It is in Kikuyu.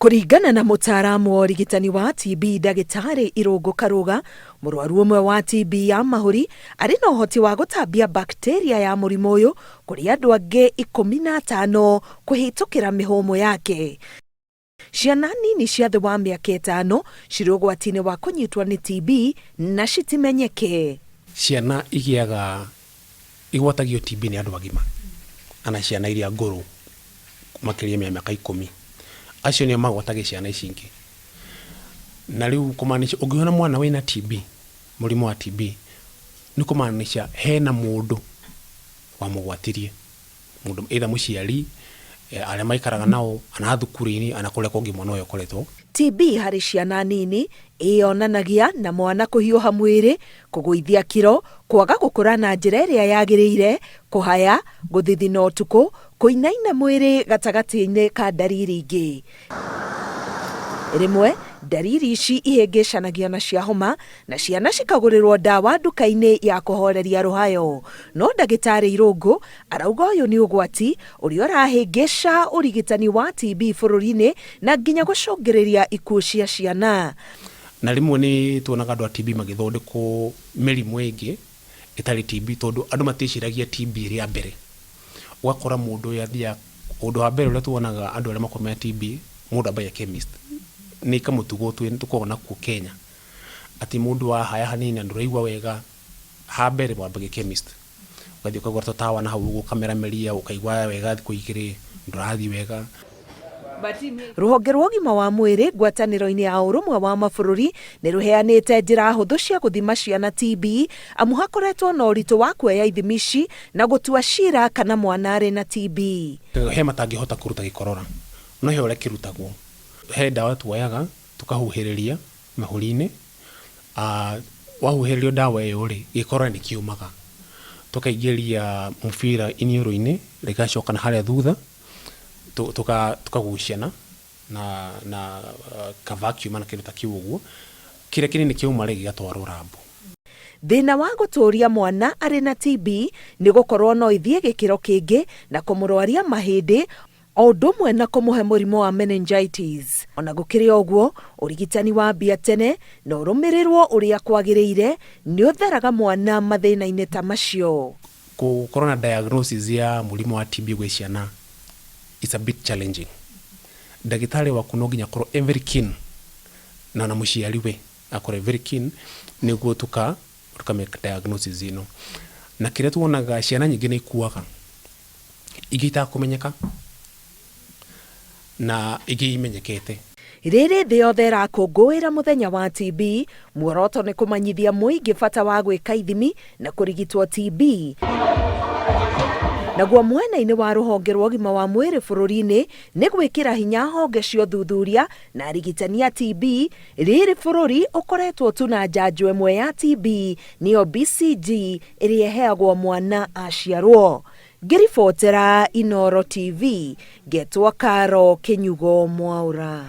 Kũringana na mũtaaramu wa ũrigitani wa TB ndagĩtarĩ Irũngũ Karũga, mũrwaru ũmwe wa TB ya mahũri arĩ na ũhoti wa gũtambia bacteria ya mũrimũ ũyũ kũrĩ andũ angĩ 15 kũhĩtũkĩra mĩhũmũ yake. Ciana nini cia thĩ wa mĩaka 5 cirĩ ũgwati-inĩ wa kũnyitwo nĩ TB na citimenyeke. Ciana igĩaga igwatagio TB nĩ andũ agima ana ciana iria ngũrũ makĩria ya mĩaka 10, acio nĩo magwatagia ciana ici ingĩ. Na rĩu kũmaanisha ũngĩona mwana wĩna TB, mũrimũ wa TB, nĩ kũmaanisha hena mũndũ wamũgwatirie, mũndũ either mũciari, arĩa maikaraga nao, ana thukuru-inĩ, ana kũrĩa kũngĩ mwana ũyũ akoretwo. TB harĩ ciana nini ĩyonanagia na mwana kũhiũha mwĩrĩ, kũgũithia kiro, kwaga gũkũra na njĩra ĩrĩa yagĩrĩire, kũhaya, gũthithina ũtukũ, kũinaina mwĩrĩ gatagatĩ-inĩ ka ndariri ingĩ. Rĩmwe ndariri ici ihĩngĩcanagia na cia homa na ciana cikagũrĩrwo ndawa nduka-inĩ ya kũhoreria rũhayo. No ndagĩtarĩ Irũngũ arauga ũyũ nĩ ũgwati ũrĩa ũrahĩngĩca ũrigitani wa TB bũrũri-inĩ na nginya gũcũngĩrĩria ikuũ cia ciana. Na rĩmwe nĩ tuonaga andũ a TB magĩthondekwo mĩrimũ ĩngĩ ĩtarĩ TB, tondũ andũ matiĩciragia TB rĩa mbere. Ũgakora mũndũ ũyũ athiaga, ũndũ wa mbere ũrĩa tuonaga andũ arĩa makoragwo mena TB, mũndũ ambagia chemist. Nĩ kamũtugo tũkoragwo nakuo Kenya, atĩ mũndũ wahaya hanini na ndũraigua wega, ha mbere wambagia chemist. Ũgathiĩ ũkagũra tũtawa na hau ũguo ũkamerameria, ũkaigua wega thikũ 2, ndũrathiĩ wega. Rũhonge rwa ũgima wa mwĩrĩ ngwatanĩro-inĩ ya ũrũmwe wa mabũrũri nĩ rũheanĩte njĩra hũthũ cia gũthima ciana TB, amu hakoretwo na ũritũ wa kuoya ithimi ici na gũtua cira kana mwana arĩ na TB. He matangĩhota kũruta gĩkorora, no he ũrĩa kĩrutagwo. He ndawa tuoyaga tũkahuhĩrĩria mahũri-inĩ, wahuhĩrĩrio ndawa ĩyo rĩ, gĩkorora nĩ kĩũmaga. Tũkaingĩria mũbira iniũrũ-inĩ, rĩgacoka na harĩa thutha, tũkagucia na ka vacuum na kĩndũ ta kĩu ũguo. Kĩrĩa kĩnini kĩauma rĩ, gĩgatwarwo lab. Thĩna wa gũtũria mwana arĩ na TB nĩ gũkorwo no ithiĩ gĩkĩro kĩngĩ na kũmũrwaria mahĩndĩ o ũndũ ũmwe na kũmũhe mũrimũ wa meningitis. Ona gũkĩrĩ ũguo, ũrigitani wambia tene na ũrũmĩrĩrwo ũrĩa kwagĩrĩire nĩ ũtharaga mwana mathĩna-inĩ ta macio. Gũkorwo na diagnosis ya mũrimũ wa TB gwĩ ciana it's a bit challenging. Ndagĩtarĩ waku no nginya akorwo e very keen, na mũciari we akorwo e very keen nĩguo tuka make diagnosis ĩno. Na kĩrĩa tuonaga ciana nyingĩ nĩ ikuaga, ingĩ itakũmenyeka na ingĩ imenyekete. Rĩrĩ thĩ yothe ĩrakũngũĩra mũthenya wa TB, muoroto nĩ kũmanyithia mũingĩ bata wa gwĩka ithimi na kũrigitwo TB. Naguo mwena-inĩ wa rũhonge rwa ũgima wa mwĩrĩ bũrũri-inĩ nĩ gwĩkĩra hinya honge cia ũthuthuria na arigitani a TB. Rĩrĩ bũrũri ũkoretwo tu na njanjo ĩmwe ya TB, nĩyo BCG, ĩrĩa ĩheagwo mwana aciarwo. Ngĩribotera Inooro TV, ngetwo Karo Kĩnyugo Mwaũra.